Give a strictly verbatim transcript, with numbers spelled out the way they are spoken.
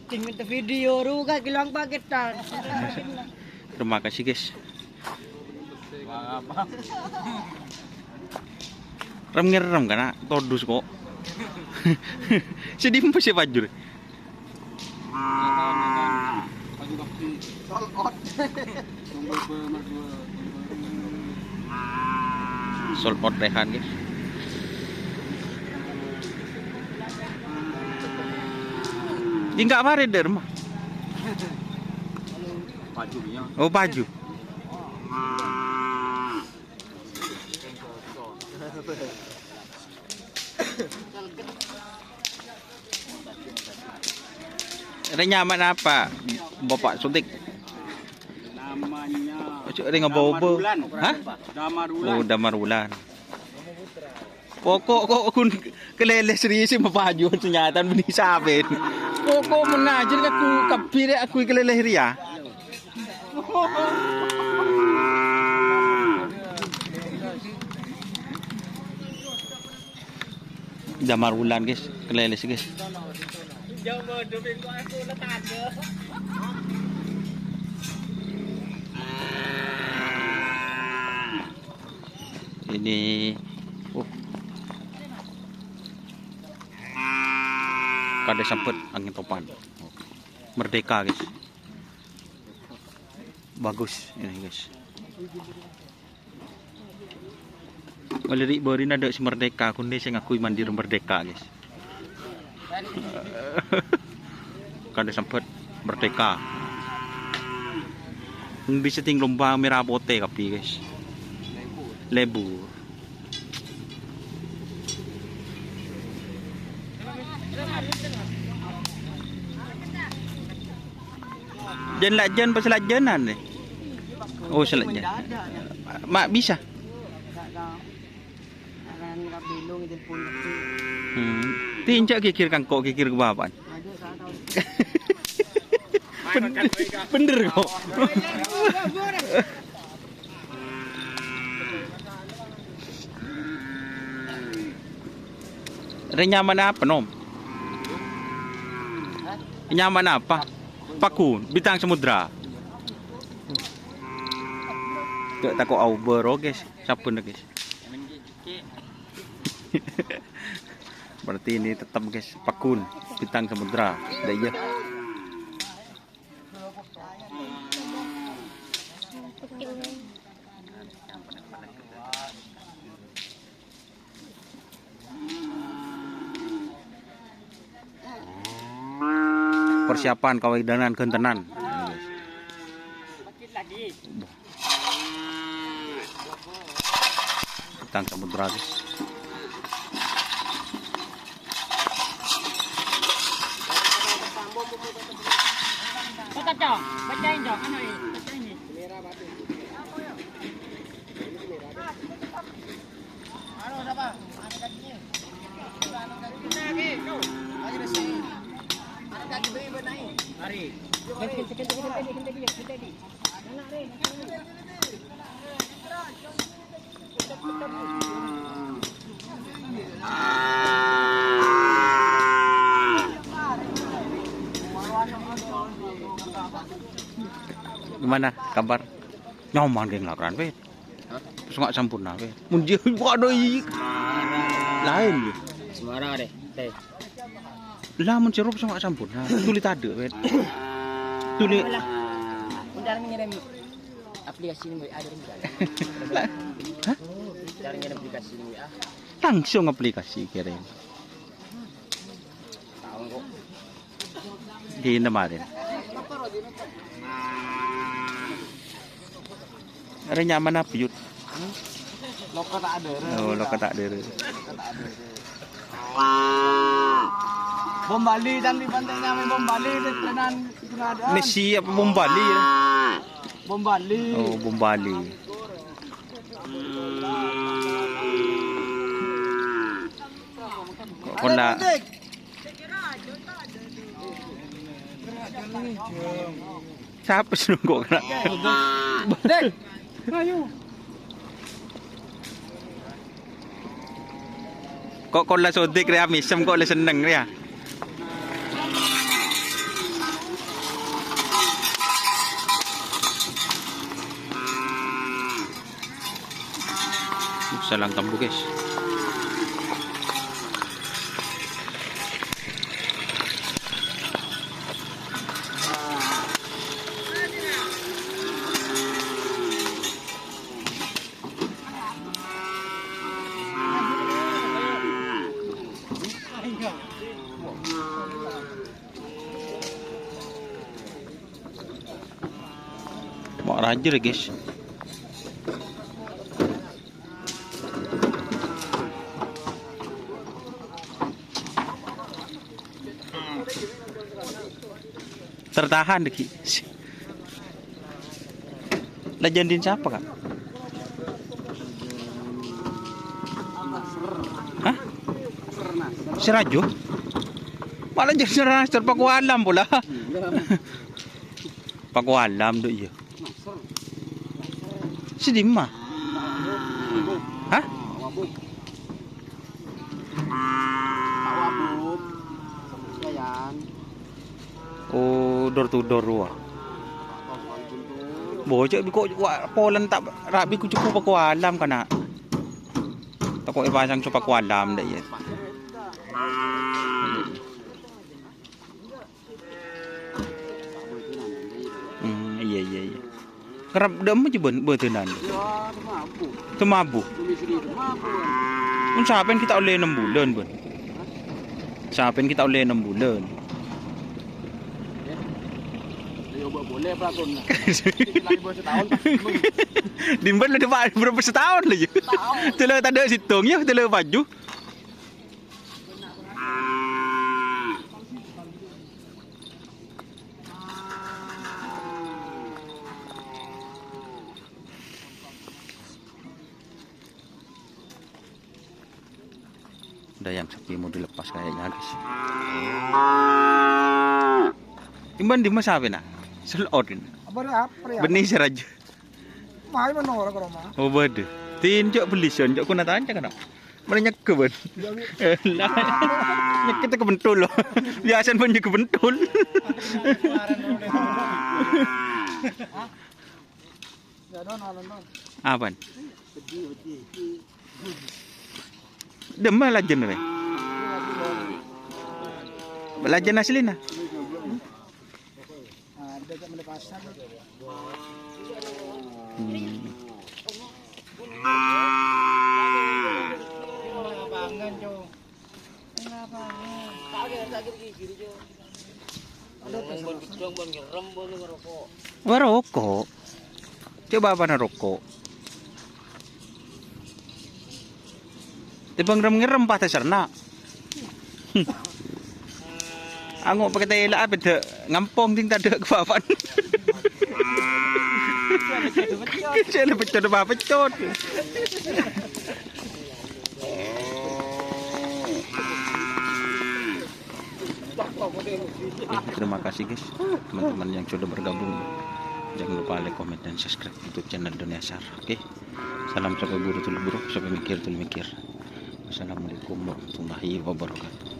Cing, video ru ka gilang paketan. Terima kasih, guys. Rem-ngerrem kana todus kok. Sedih sih pajur. Sold out Rehan, guys. Enggak, Farid, der mah. Oh, paju. Ini nyaman apa, Bapak Sutik? Ojo ring obo-obo. Hah? Oh, Damar Wulan. Pokok kok kun kalèlè serius sè mapaju sè nyatana bânnè sampèyan. Pokok mennajeng aku kabbhi rè aku kalèlè rèya. Damar Wulan, guys, kalèlè, guys. Ini, uh. Kadhi sempet angin topan. Merdeka, guys. Bagus ini, guys. Ngelirik bari nada si Merdeka, kunde sing ngakui mandiri merdeka, guys. Kadhi sempet merdeka. Bisa ting lomba merah putih kabbhi, guys. Lebu. Jân la jân pas la jânan nè. Oh, sè la jân. Ma' bisa. Hmm. Tinjak gigir kangko, gigir ke bapaan. Bener, bener kok. Rè nyaman apa, Nom? Nyaman apa? Pakun, Bintang Samudra. Gak tako' over, oke, sabbhân, guys. Berarti ini tetap, guys, Pakun, Bintang Samudra. Ndak iya. Persiapan kawidanan gentenan. Bintang Samudra, guys. Kota, Cok. Bacain, Cok. Anu, eh, bacain, eh. Gimana kabar? Nyoman geng lakonan, weh. Hah? Sengak sampurna, weh. Mun jiyâ, waduh, i-, laèn, yâ. Semara deh. Teh. Lah, mun sè rowa sengak sampurna, tuli tadâ', weh. Tuli. Alah. Bentar ngirim aplikasi ini, W A dari bentar. Lah. Hah? Bentar ngirim aplikasi ini, W A. Langsung aplikasi kirim. Tahu kok. Di kemarin. Ada nyaman apa, Yud? Loka ta' adârâ. Oh, loka ta' adârâ. Bom Bali, cantik pantai nyamai Bom Bali, tenan. Messi apa Bom Bali, ya? Bom Bali. Oh, Bom Bali. Kok kola. Sapa sè nongko' kana'? Dek, ayo. Kok kola Sodik rèya mèsem kok la senneng rèya. Salang tambu, guys. Mau rajir, guys. Tertahan lagi. Lah, jandin siapa, Kak? Hah? Si Rajo? Malah jadi Nasr Paku Alam pula. Paku Alam, Dok, iya. Si dimma? Hah? Oh, door to door, wah. Bocah bi' ko', wa', polan ta' rabi ku cukup Paku Alam kana'. Tako' epasang so Paku Alam dâ' iyâ. Hmm, iyâ, iyâ, iyâ. Kerrep dâ'emma jiyâ bân-, bâdânan. Temabu. Mon sapèn kita ollè ennem bulân, bân. Sapèn kita ollè ennem bulân. Dimbân la dâpa' bârâmpa sataon la, yâ. Tello tadâ' sèttong, yâ, tello paju. Ada yang sepi mau dilepas kayaknya, guys. Timbân dimma sapèna? Selot ini. Apa, apa ya? Bânnè sè rajâ. Mai mano ora ke rumah. Oh, bâdâ. Tinjak beli son, jok kuna tanya kana. Mana nyekke, bân? Nyekke tè kebentul, lo. Biasa bân nyekke bentul. Apaan? Dâ'emma lajân, rè? Lajân aslina. Hmm. Wah, roko'. Coba apana roko'? Tèmbhâng rem-ngerem pas tasarna. Ango' pakai tela apa dâ' ngampong ding tadâ' kapapan. Sè la peccot apa peccot. Oke, terima kasih, guys, teman-teman yang sudah bergabung. Jangan lupa like, comment, dan subscribe YouTube channel Dunia Sar. Oke. Salam sampai buru dulu, bro. Sampai mikir dulu mikir. Wassalamualaikum warahmatullahi wabarakatuh.